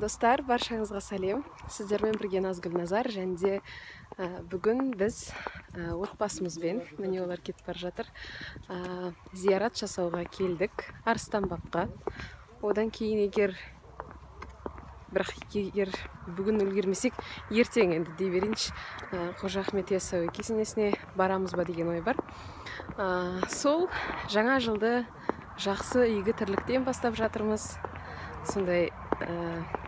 Достар, баршаңызға сәлем. Сіздермен бірге Назгүл Назар және де бүгін біз отбасымызбен, міне олар кетіп бара жатыр, зиярат жасауға келдік Арыстанбапқа. Одан кейін егер бүгін үлгермесек, ертең енді дей берейінші, Қожа Ахмет Яссауи кесенесіне барамыз ба деген ой бар. Сол жаңа жылды жақсы игі тірліктен бастап жатырмыз. Сондай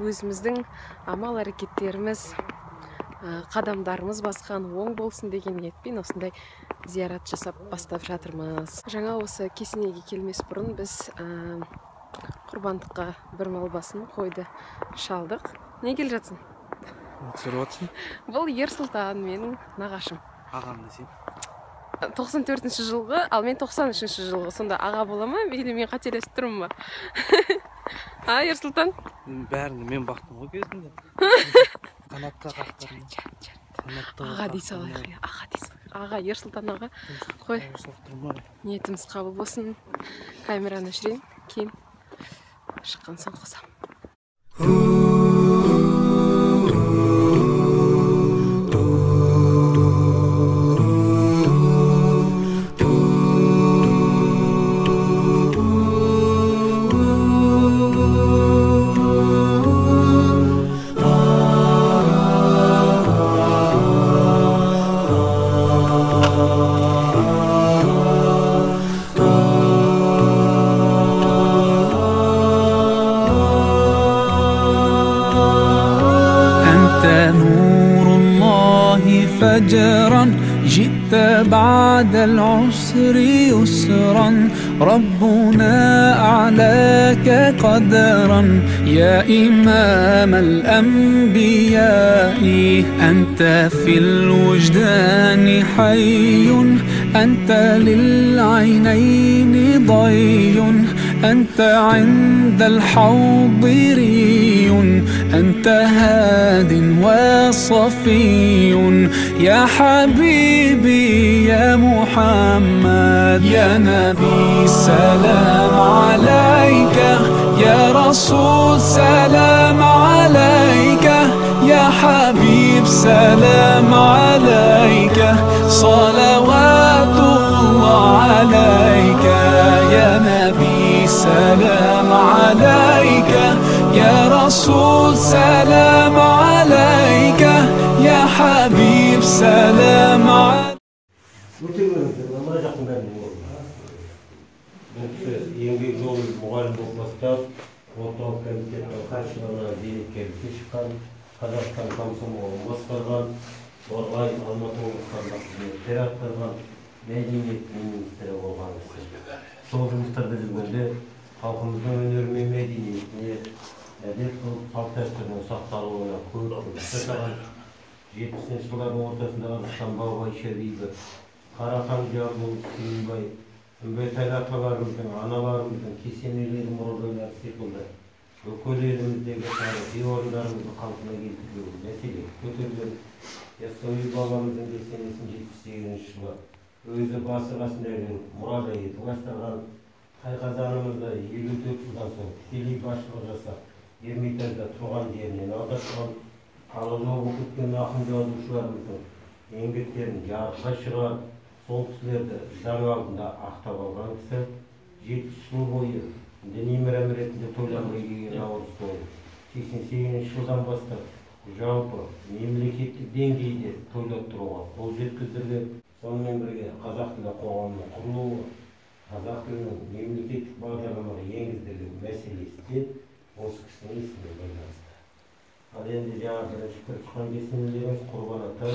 өзіміздің амал әрекеттеріміз, қадамдарымыз басқан оң болсын деген ниетпен осындай зиярат жасап бастап жатырмыз. Жаңа осы кесенеге келмес бұрын біз құрбандыққа бір мал басын қойды шалдық. Не келе жатсың? Түсіріп отырсың? Бұл Ерсұлтан, менің нағашым. Ағам десең? 94-ші жылғы, ал мен 93-ші жылғы. Сонда аға бола ма, или мен қателесіп тұрмын ба? А, Ерсұлтан? Бәрін мен бақтым ғой кезінде. Қанатта қақтым. Аға дей салайық, аға дей салайық. Аға, Ерсұлтан аға. Қой. Ниетіміз қабыл болсын. Камераны өшірейін, кейін шыққан соң қосам. فجرا جئت بعد العسر يسرا ربنا أعلاك قدرا يا إمام الأنبياء أنت في الوجدان حي أنت للعينين ضي أنت عند الحوض ري أنت هاد وصفي يا حبيبي يا محمد يا نبي سلام عليك يا رسول سلام عليك يا حبيب سلام عليك صلوات الله عليك يا نبي سلام عليك يا رسول سلام عليك يا حبيب سلام عليك. Еңбек жолын мұғалім болып бастап, орталық комитеттің хатшылығына зейнеткерлікке шыққан, Қазақстан комсомолын басқарған, Торғай, Алматы облыстарында қызметтер атқарған, мәдениет министрі болған кісі. Сол жұмыстарда жүргенде халқымыздың өнері мен мәдениетіне, әдет ғұрып салт дәстүрінің сақталуына көп жұмыс жасаған. 70-ші жылдардың ортасында Арыстан Бабай Шәбиев, Қарахан Жамбыл, Сүйінбай, Үмбетәлі аталарымыздың, аналарымыздың кесенелері, мұражайлары секілді бүкіл еліміздегі тарихи орындарымызды қалпына келтіру мәселе көтерілген. Яссауи бабамыздың кесенесін 78 жылы өзі басы қасында жүрген мұражай етіп аштырған. Тайқазанымызды 54 жылдан соң тікелей басшылық жасап, Эрмитажда тұрған жерінен алдыртқан, алажау болып кеткен ақын жазушыларымыздың еңбектерін жарыққа шығарып, сол кісілерді заң алдында ақтап алған кісі. 70 жыл бойы діни мейрам ретінде тойланбай келген наурыз тойы 88 жылдан бастап жалпы мемлекеттік деңгейде тойлаттыруға қол жеткіздірген. Сонымен бірге қазақ тілі қоғамының құрылуы, қазақ тілінің мемлекеттік бағдарламаға енгізілу мәселесі де осы кісінің есімімен байланысты. Ал енді жаңа бірінші кіріп шыққан кесенелеріміз Құрбан ата.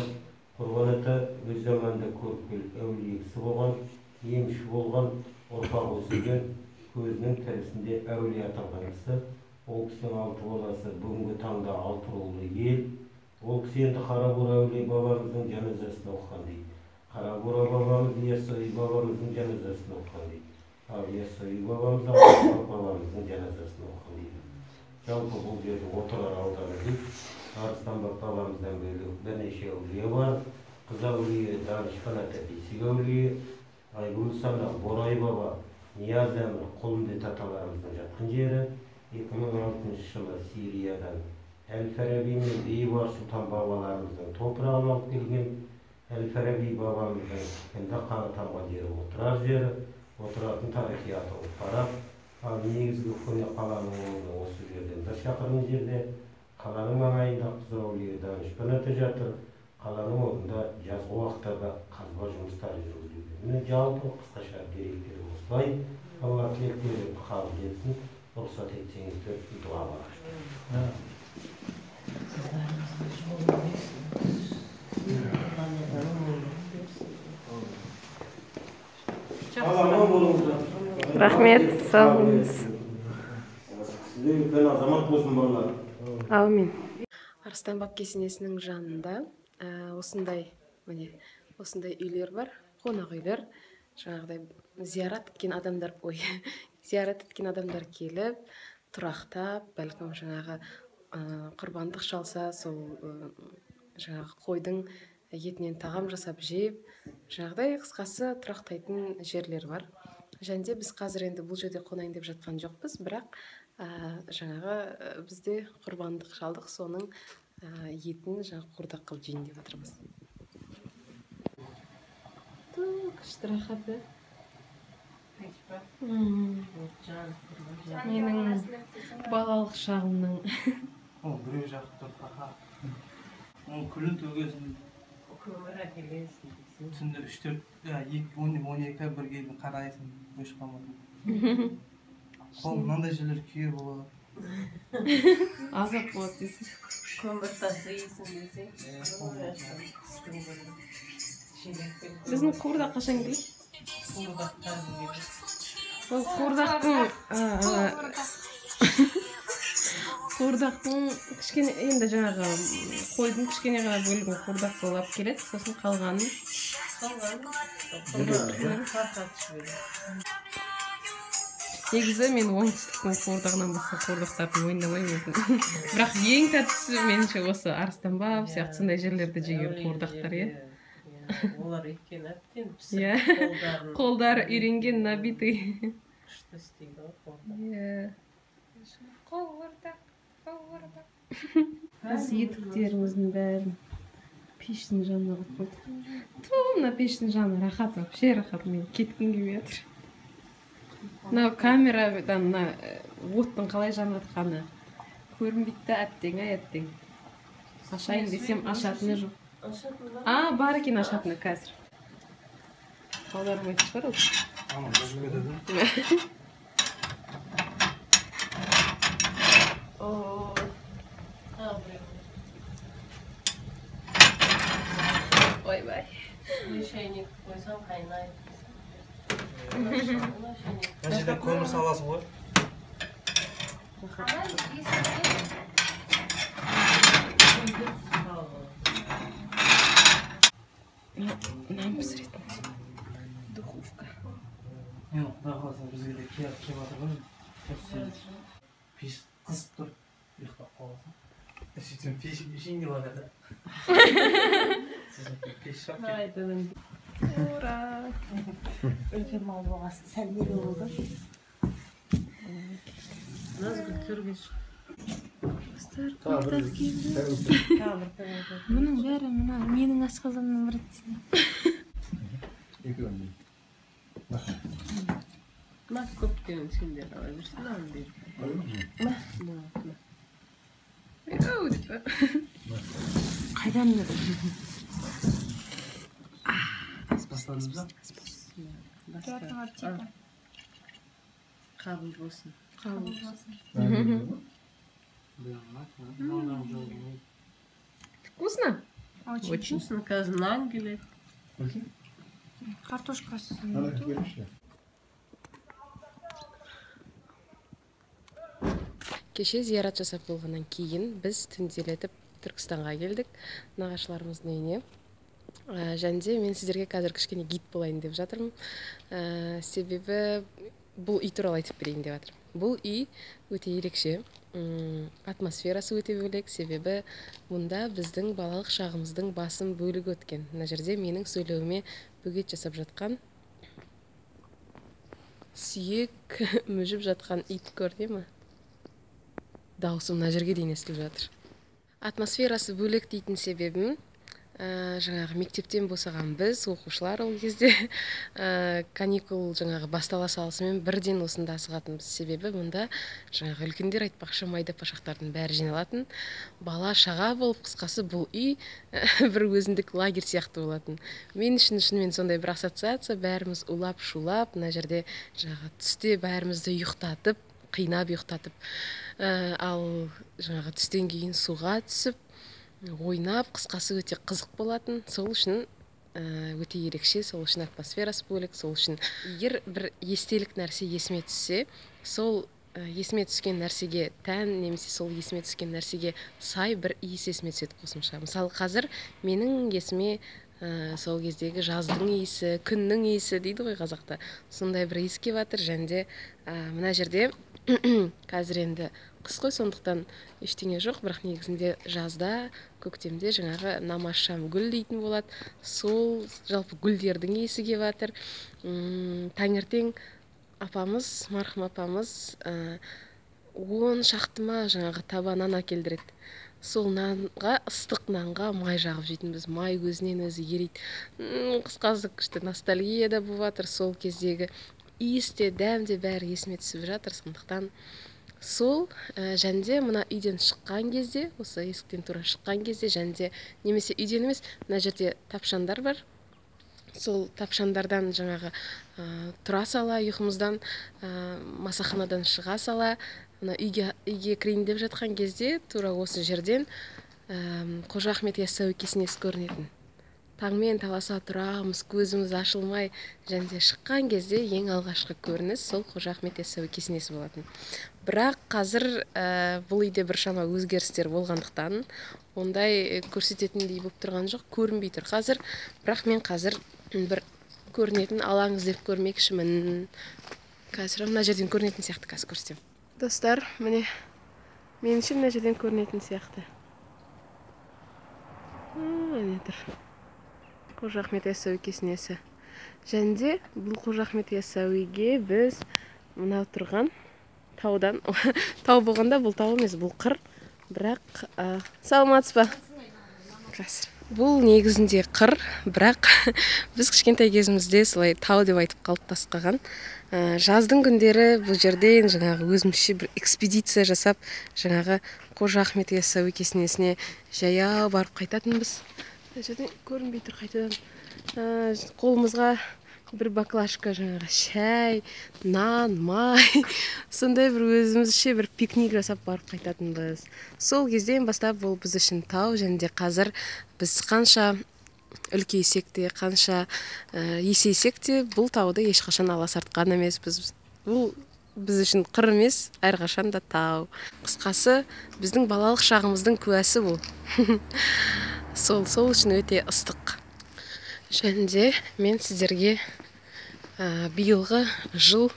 Құрбан ата өз заманында көріпкел әулие кісі болған, емші болған, ұрпақ өсірген, көзінің тірісінде әулие аталған кісі. Ол кісінің алты баласы бүгінгі таңда алты рулы ел. Ол кісі енді Қарабура әулие бабамыздың жаназасын оқыған дейді. Қарабура бабамыз Яссауи бабамыздың жаназасын оқыған дейді. Ал Яссауи бабамыз Арыстанбап бабамыздың жаназасын оқыған дейді. Жалпы бұл жерде Отырар ауданы дейді. Арыстанбап бабамыздан бөлек бірнеше әулие бар. Қыз әулие, Данышпан ата, Бесік әулие, Айгүл Санақ, Борай баба, Нияз Әмір, Құлымбет аталарымыздың жатқан жері. 2006 жылы Сириядан Әл-Фараби мен Бейбарыс Сұлтан бабаларымыздың топырағын алып келген. Әл-Фараби бабамыздың кіндік қаны тамған жері Отырар жері, Отырардың тарихи аты Ұлтарақ. Ал негізгі көне қаланың орны осы жерден 1 шақырым жерде. Қаланың маңайында Қызыл әулие данышпан ата жатыр. Қаланың орнында жазғы уақыттарда қазба жұмыстары жүргізілуде. Міне жалпы қысқаша деректер осылай. Алла тілектерді қабыл етсін. Рұқсат етсеңіздер дұға бар. Рахмет, сау болыңыз. Сізге үлкен азамат болсын, балалар. Әумин. Арыстанбаб кесенесінің жанында осындай, міне, осындай үйлер бар, қонақ үйлер. Жаңағыдай зиярат еткен адамдар, ой, зиярат еткен адамдар келіп, тұрақтап, бәлкім жаңағы құрбандық шалса, сол жаңағы қойдың етінен тағам жасап жеп, жаңағыдай қысқасы тұрақтайтын жерлер бар. Және де біз қазір енді бұл жерде қонайын деп жатқан жоқпыз, бірақ жаңағы бізде құрбандық шалдық, соның етін жаңағы қуырдақ қылып жейін деп жатырмыз. Ту, күшті рахат, ә? Менің балалық шағымның. Ол біреу жағып тұр, аха. Ол күлін төгесің. Көмір әкелесің десең. Түнде үш, төрт, екі, он, он екі, бір келіп қарайсың, өшіп қалмадым. Ол мынандай жерлер күйе болады. Азап болады дейсің. Көмір тасисың десең. Қыстың күні. Шелекпен. Біздің қуырдақ қашан келеді? Қуырдақ қазір келеді. Ол қуырдақтың кішкене, енді жаңағы қойдың кішкене ғана бөлігін қуырдақ қылып алып келеді, сосын қалғанын. Қалғанын тарқатып жібереді. Негізі мен оңтүстіктің қуырдағынан басқа қуырдақтарды мойындамаймын өзім. Бірақ ең тәттісі меніңше осы Арыстанбаб сияқты сондай жерлерде жеген қуырдақтар, иә? Олар өйткені әбден пісіп, Иә. қолдарын Қолдары үйренген, набитый. Күшті істейді ғой қуырдақ. Иә. Қуырдақ, қуырдақ. Біз етіктеріміздің бәрін пештің жанына қойып қойдық. Ту, мына пештің жаны рахат, вообще рахат, мен кеткім келмей жатыр. Мынау камерадан мына оттың қалай жанып жатқаны көрінбейді да, әттең ай, әттең. Ашайын десем ашатыны жоқ. А, бар екен ашатыны қазір. Аудармайтын шығар ол. Ойбай. Шайнек қойсаң қайнайды. Мына жерде көмір саласың ғой. Нан пісіретін духовка. Мен құдай қаласа бізге де келіп жатыр ғой. Пеш қызып тұр, ұйықтап қаласың. Сөйтсем пеш ішейін деп жатыр да. Сосын пеш шап кетті. Ура! Үлкен мал болғасын сәл неге болды? Назгүл төрге шық. Достар, қуырдақ келді. Бұның бәрі мына менің асқазанымнан барады. Мына көптен сендер ала берсін, мынаны бер. Мына, мына, мына. Ау деп па? Қайдан білдің? Бастадыңыз ба? Баста. Қабыл болсын. Қабыл болсын. Вкусно? Очень. Очень. Вкусно, қазір нан келеді. Картошкасы. Кеше зиярат жасап болғаннан кейін біз түнделетіп Түркістанға келдік, нағашыларымыздың үйіне. Және де мен сіздерге қазір кішкене гид болайын деп жатырмын. Себебі бұл үй туралы айтып берейін деп жатырмын. Бұл үй өте ерекше, атмосферасы өте бөлек, себебі мұнда біздің балалық шағымыздың басым бөлігі өткен. Мына жерде менің сөйлеуіме бөгет жасап жатқан, сүйек мүжіп жатқан ит көрде ме? Дауысы мына жерге дейін естіліп жатыр. Атмосферасы бөлек дейтін себебім, жаңағы мектептен босаған біз, оқушылар ол кезде, каникул жаңағы бастала салысымен бірден осында асығатынбыз. Себебі мұнда жаңағы үлкендер айтпақшы майда пашақтардың бәрі жиналатын, бала шаға болып, қысқасы бұл үй бір өзіндік лагерь сияқты болатын. Мен үшін шынымен сондай бір ассоциация, бәріміз улап шулап, мына жерде жаңағы түсте бәрімізді ұйықтатып, қинап ұйықтатып, ал жаңағы түстен кейін суға түсіп ойнап, қысқасы өте қызық болатын. Сол үшін өте ерекше, сол үшін атмосферасы бөлек, сол үшін егер бір естелік нәрсе есіме түссе, сол есіме түскен нәрсеге тән немесе сол есіме түскен нәрсеге сай бір иіс есіме түседі қосымша. Мысалы, қазір менің есіме сол кездегі жаздың иісі, күннің иісі дейді ғой қазақта, сондай бір иіс келіп жатыр. Және де мына жерде қазір енді қыс қой, сондықтан ештеңе жоқ, бірақ негізінде жазда, көктемде жаңағы намазшам гүл дейтін болады, сол жалпы гүлдердің иісі келіп жатыр. Таңертең апамыз, марқұм апамыз 10 шақты ма жаңағы таба нан әкелдіреді. Сол нанға, ыстық нанға май жағып жейтінбіз, май өзінен өзі ериді. Қысқасы күшті ностальгия да болып жатыр, сол кездегі иіс те, дәм де бәрі есіме түсіп жатыр. Сондықтан сол, және де мына үйден шыққан кезде, осы есіктен тура шыққан кезде, және де немесе үйден емес, мына жерде тапшандар бар. Сол тапшандардан жаңағы тұра сала, ұйқымыздан, масаханадан шыға сала, мына үйге кірейін деп жатқан кезде тура осы жерден Қожа Ахмет Яссауи кесенесі көрінетін. Таңмен таласа тұрамыз, көзіміз ашылмай, және де шыққан кезде ең алғашқы көрініс сол Қожа Ахмет Яссауи кесенесі болатын. Бірақ қазір бұл үйде біршама өзгерістер болғандықтан ондай көрсететіндей болып тұрған жоқ, көрінбей тұр қазір. Бірақ мен қазір бір көрінетін алаң іздеп көрмекшімін. Қазір мына жерден көрінетін сияқты, қазір көрсетемін. Достар, міне меніңше мына жерден көрінетін сияқты. Міне тұр Қожа Ахмет Яссауи кесенесі. Және де бұл Қожа Ахмет Яссауиге біз мынау тұрған таудан, тау болғанда бұл тау емес, бұл қыр, бірақ саламатсыз ба? Қазір. Бұл негізінде қыр, бірақ біз кішкентай кезімізде солай тау деп айтып қалыптасып. Жаздың күндері бұл жерден жаңағы өзімізше бір экспедиция жасап, жаңағы Қожа Ахмет Яссауи кесенесіне жаяу барып қайтатынбыз. Мына жерден көрінбей тұр қайтадан. Қолымызға бір баклажка жаңағы шай, нан, май, сондай бір өзімізше бір пикник жасап барып қайтатынбыз. Сол кезден бастап бұл біз үшін тау, және де қазір біз қанша үлкейсек те, қанша есейсек те, бұл тауды ешқашан аласартқан емеспіз. Бұл біз үшін қыр емес, әрқашан да тау. Қысқасы, біздің балалық шағымыздың куәсі бұл. Сол үшін өте ыстық. Және де мен сіздерге биылғы жыл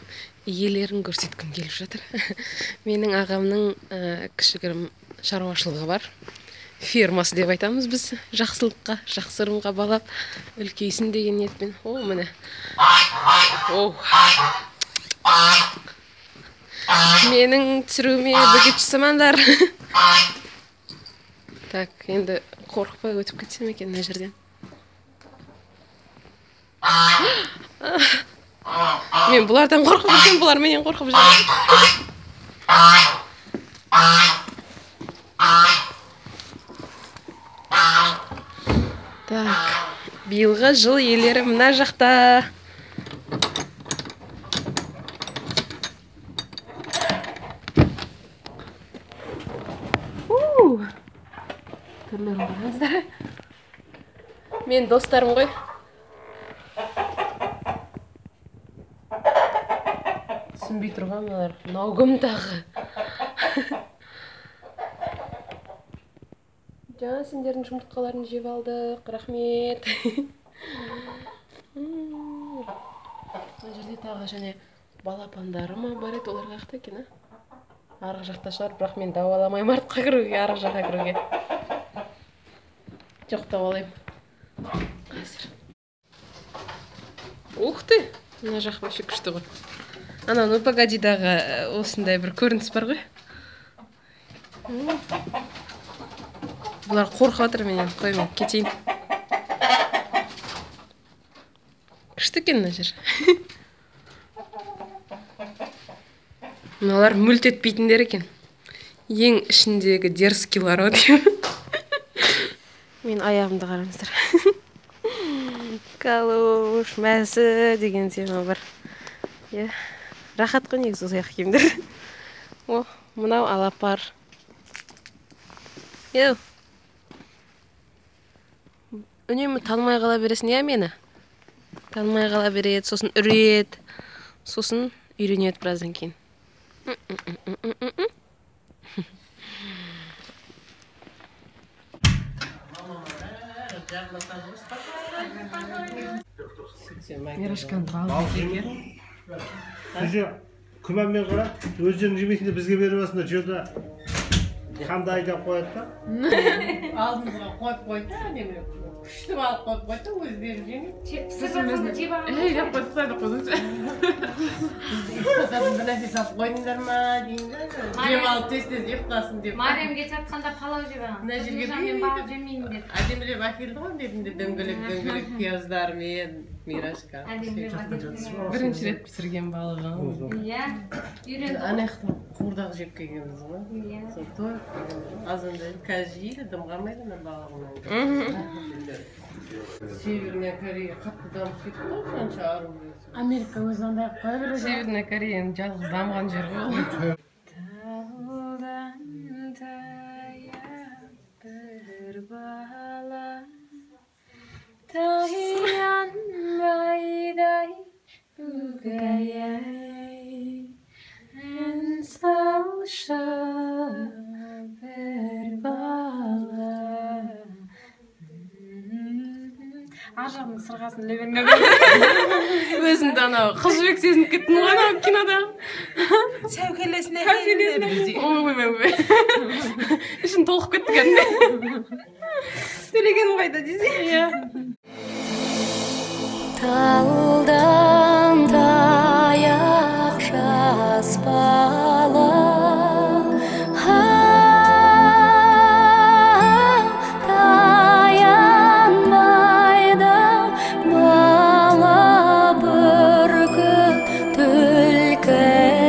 иелерін көрсеткім келіп жатыр. Менің ағамның кішігірім шаруашылығы бар. Фермасы деп айтамыз біз, жақсылыққа, жақсы ырымға балап, үлкейсін деген ниетпен. О, міне. О. Менің түсіруіме бөгет жасамаңдар. Так, енді қорықпай өтіп кетсем екен мына жерден. Мен бұлардан қорқып жүрсем, бұлар менен қорқып жүр. Так, биылғы жыл иелері мына жақта. Түрлерін қараңыздар. Мен достарым ғой. Түсінбей тұрған олар. Мынау кім тағы? Жаңа сендердің жұмыртқаларын жеп алдық. Рахмет. Мына жерде тағы және балапандары ма бар еді, олар қаяқта екен, а? Арғы жақта шығар, бірақ мен дауаламаймын артқа кіруге, арғы жаққа кіруге. Жоқ, дауалаймын. Қазір. Ух ты! Мына жақ вообще күшті ғой. Ана, ну погодидағы осындай бір көрініс бар ғой. Бұлар қорқып жатыр менен. Қой, мен кетейін. Күшті екен мына жер. Мыналар мүлт етпейтіндер екен. Ең ішіндегі дерзкийлар ғой деймін. Мен аяғымды қараңыздар. Калош, мәсі деген тема бар. Иә. Рахат қой негізі осы аяқ киімдер. О, мынау алапар. Еу. Үнемі танымай қала бересің, иә, мені? Танымай қала береді, сосын үреді, сосын үйренеді біраздан кейін. Күмәнмен қарап, өздерің жемейсіңдер, бізге беріп аласыңдар, жерде қанды айдап қояды да. Алдымызға қойып қойды да, әдемілеп. Күшті балық қойып қойды да, өздері жемейді. Ей, деп қойып тастайды қойсаңшы. Ұйықтататын бір нәрсе салып қойдыңдар ма деймін да. Жеп алып тез-тез ұйықтасын деп. Мариям кеше жатқанда палау жеп алған. Мына жерге мен палау жемеймін деп. Әдемілеп әкелді ғой бетінде дөңгелек-дөңгелек пияздармен Мирашка. Бірінші рет пісірген балығым. Иә, үйренді. Ана жақтан қуырдақ жеп келгенбіз ғой. Иә. Сол тойып азанда қазір жейді, дым қалмайды ана балығынан. Северная Корея қатты дамып кетті ғой, сонша ару. Америка өзі андай қоя береді. Северная Кореяның жалғыз дамыған жері ғой ол. Талдан таяп бір бала, таянбайдай өгей ай, ән салшы бір бала. Ар жағының сырғасын іле бермей. Өзімді анау Қыз Жібек сезініп кеттім ғой анау кинодағы. Сәукелесіне. Ой, ой, ой. Ішім толқып кетті кәдімгі. Төлеген қайда десе. Иә. Талдан таяқ жас бала, таянбайды бала бүркіт түлкіден,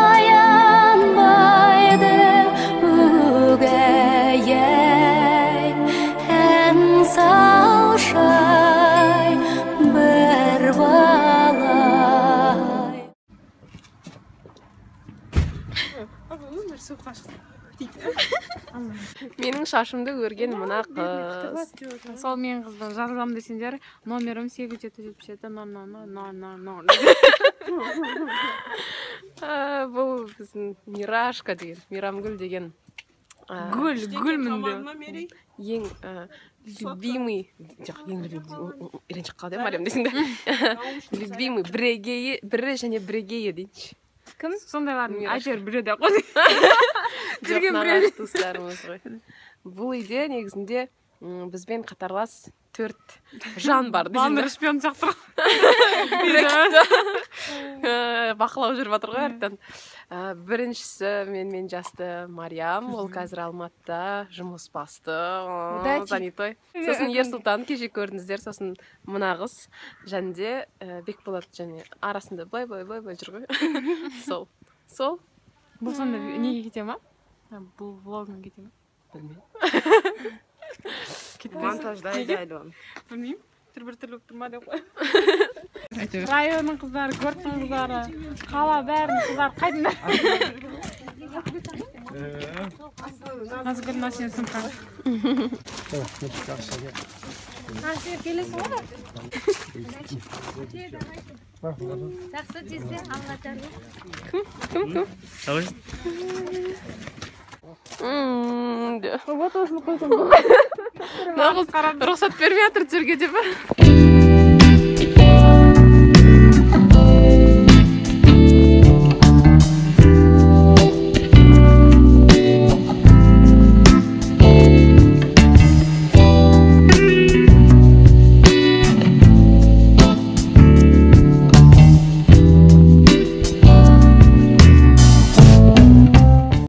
аянбайды өгей ай, ән салшы бір бала. Менің шашымды өрген мына қыз. Сол мен қызды жазылам десеңдер, номерім 8777 0 0 0 0 0. Бұл біздің Мирашка деген, Мирамгүл деген. Гүл, гүл мінде. Ең любимый, жоқ, ең любимый, ренжіп қалды, Мариям десең де. Любимый, бірегейі, бірі және бірегейі дейінші. Кім? Сондайлардың әйтеуір біреу де қой. Жүрген біреу туыстарымыз ғой. Бұл үйде негізінде бізбен қатарлас 4 жан бар. Баннер шпион сияқты. Бақылау жүріп жатыр ғой арттан. Біріншісі менімен жасты Мариям, ол қазір Алматыда жұмыс басты, занятой. Сосын Ерсұлтан кеше көрдіңіздер, сосын мына қыз және де Бекболат, және арасында былай былай былай былай жүр ғой. Сол. Сол. Бұл сонда неге кете ма? Бұл влогына кете ма? Білмеймін. Монтаждайды әлі оны. Білмеймін. Түр бір түрлі болып тұр ма деп қой. Районның қыздары, городтың қыздары, қала бәрінің қыздары қайдыңдар? Назгүл, мына сенің сумкаң. Сен келесің ғой? Жақсы тезде, Алла тәрбие. Кім? Кім? Кім? Давай. Вот осыны қойсам. Рұқсат бермей жатыр түсіруге деп.